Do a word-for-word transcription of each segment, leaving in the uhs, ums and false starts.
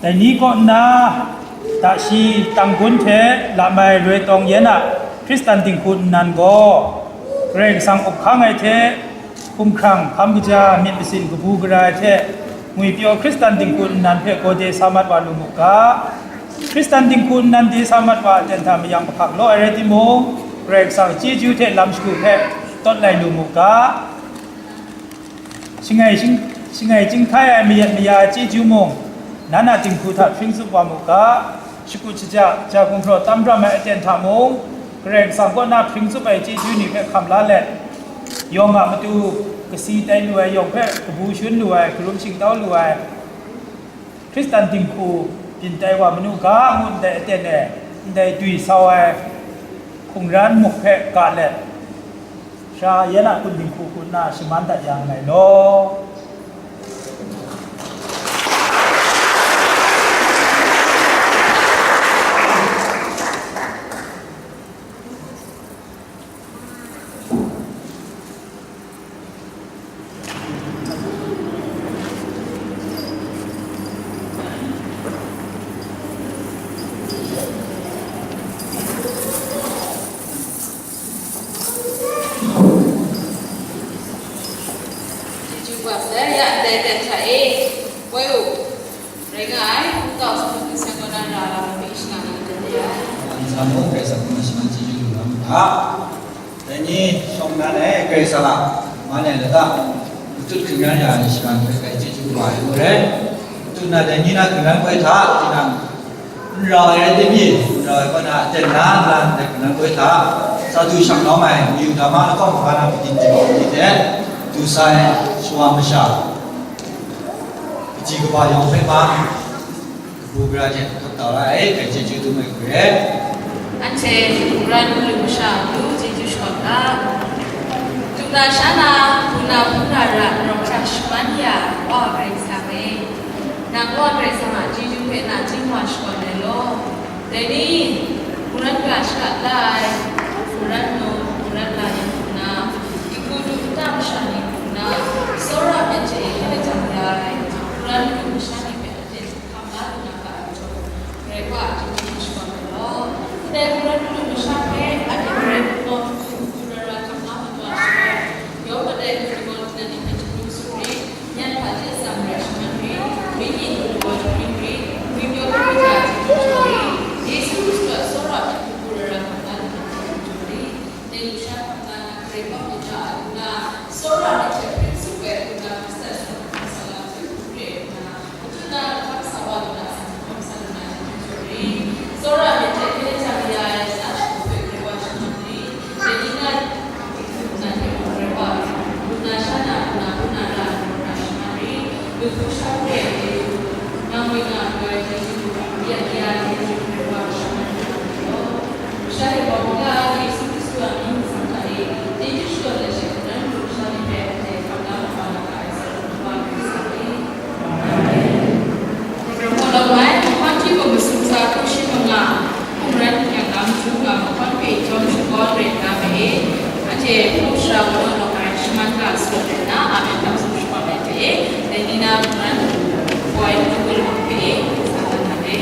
Dai ni kaw nna, dashi tanggun hte lam ai roi tawng yan a Hkristan dinghku nnan gaw, Karai Kasang up hkang ai hte, hkumhkrang, hkam kaja, myit masin, kabu gara ai hte, ngwipyaw Hkristan dinghku nnan hpe gaw de sa mat wa lu mu ga. Hkristan dinghku nnan de sa mat wa a ten hta mayang mahkak law ai rai timung, Karai Kasang chyeju hte lam shagu hpe tawt lai lu mu ga. Shangai shing-, shangai chyinghkai ai mayat maya ai chyeju mung, nan a dinghku hta hpring tsup wa mu ga, shakut shaja, ja gumhpraw tam ram ai aten hta mung, Karai Kasang kaw na hpring tsup ai chyeju ni hpe hkam la let, yawng a matu kasi tai lu ai, yawng hpe kabu shun lu ai, karum shingtau lu ai, Hkristan dinghku byin tai wa manu ga ngu ndai aten e, ndai dwi sau ai hkungran muk hpe ga let, sha yan a kun dinghku kun nna shaman dat ya nngai law. Chyeju wa sai, ya ndai ten hta e, woi u. Rai nga ai, hpung tau sumut ningsang kaw na ra ai lam hpe shana na madat de ai. Wan sa mung, Karai Kasang hpung na shaman chyeju lu na mu ga. Dai ni shawng nnan ai Karai Kasang a man ai lata, matut hkringran ya ai shaman hpe grai chyeju wa ai mu rai. Matut na dai ni na hkringran koi hta, tinang n rau ai rai tim i, n rau ai kaw na, aten na nna ndai hkringran koi hta, sa du shang lawm ai, mayu dama lakau maga na matin dingau ni hte, du sai shawa masha, kaji kaba yawng hpe ma, kabu gara hte hkap tau ra ai, grai chyeju dum ai hku re. Anhte mungran mung lu masha matu chyeju shakawn ga. Dum na sha na, hpung na hpung na ra, rawng hkra shaman ya, Wa Karai Kasang e, nang Wa Karai Kasang a chyeju hpe nachying wa shakawn ai law. Dai ni, mungran ga shaka la ai, mungran nu, mungran la yan hku na, dinghku du nta masha ni hku na, tsawra myit hte hkye jang ya ai, mungran matu masha ni hpe aten hkam la lu na ga ai majaw, Karai Wa a chyeju hpe shakawn ai law. Ndai mungran matu masha hpe anhte Karai Wa hpung hku rara hkam la mat wa ai shaloi, yawng mat ai hpung rawng nnan ni hpe hkrum tsun rit, nyan hpa hte tsam rai shaman rit, wenyi ni daw sharin rit, ngwipyaw hkrum ai hta hte hkrum sharin, Yesu Hkristu a tsawra hpe hpung hku rara hkam la lu na hte hkrum sharin, dai lusha hkam la na, Karai Wa myit hta a lu na, tsawra ni hte hpring tsup ai lu na, Hkristan sanit hkam sa lam hte hkrum re ai nna, Madu na lahkam sa wa lu na, sanit hkam sa lu na, hte hkrum sharin, tsawra myit hte hkye jang ya ai, sa shagu hpe Karai Wa shaman rit, dai ni na, Hkristu na hte mung Karai Wa, lu na sha na, lu na hpung na ra ai hkrum hkra shaman rit, lu hpung sha hpung ai chyeju, nang ngwi nga ai chyeju, ya ya ai chyeju, Karai Wa shaman rit ai law. Masha ni gaw, Mungga Yesu Hkristu a mying nsang hta e, chyeju shakawn ai hte mungdan mung masha ni hpe anhte hkam la mat wa na ga ai, sa lu na Wa Karai Kasang e. Amen. Program hkaw lawm ai, mahkawn hti gaw masum sa hkru shi manga, hkungran yang lam htu nga mahkawn hpe jawm shakawn rai nna ma e, anhte hpung shara kau naw nawng ai shaman ga sut rai nna, amen tam sum shakawn ai hte e, dai ni na hkungran, boi hkungran hpe e, sa dan na e.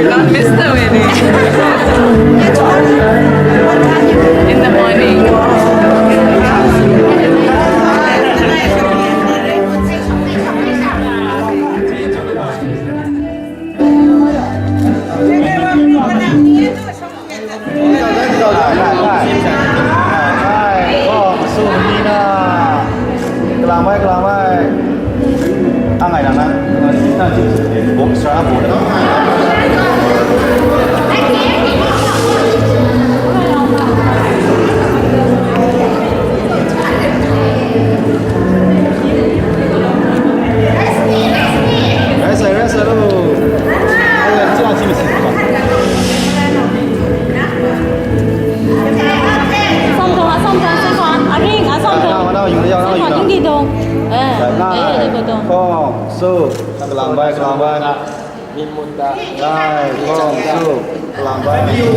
Don't miss the wedding. In the morning. Kalang bai, kalang bai. Ang ngai nang na. Bawng sara bawng. Rai sai, rai sai lo. Ai, rai sai, rai sai. Sawm dawng, a sawm dawng, sawm dawng, a ring, a sawm dawng. Sawm dawng, yung dawng, yung dawng. Eh, eh, eh, dawng. Kawng, su, kalang bai, kalang bai. Rai, kawng, su, kalang bai. Mayu,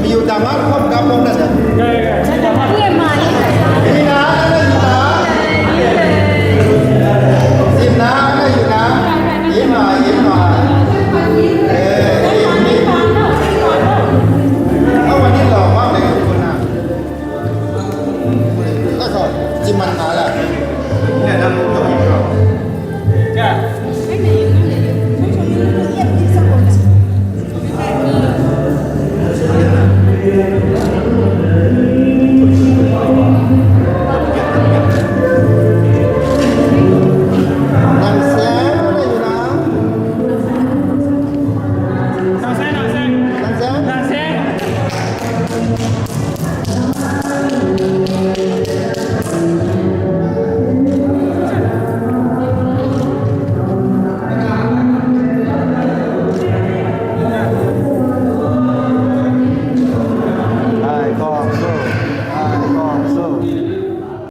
mayu dang a hkawm ga bawng na de. Yu na, yu na. Yu na, yu na.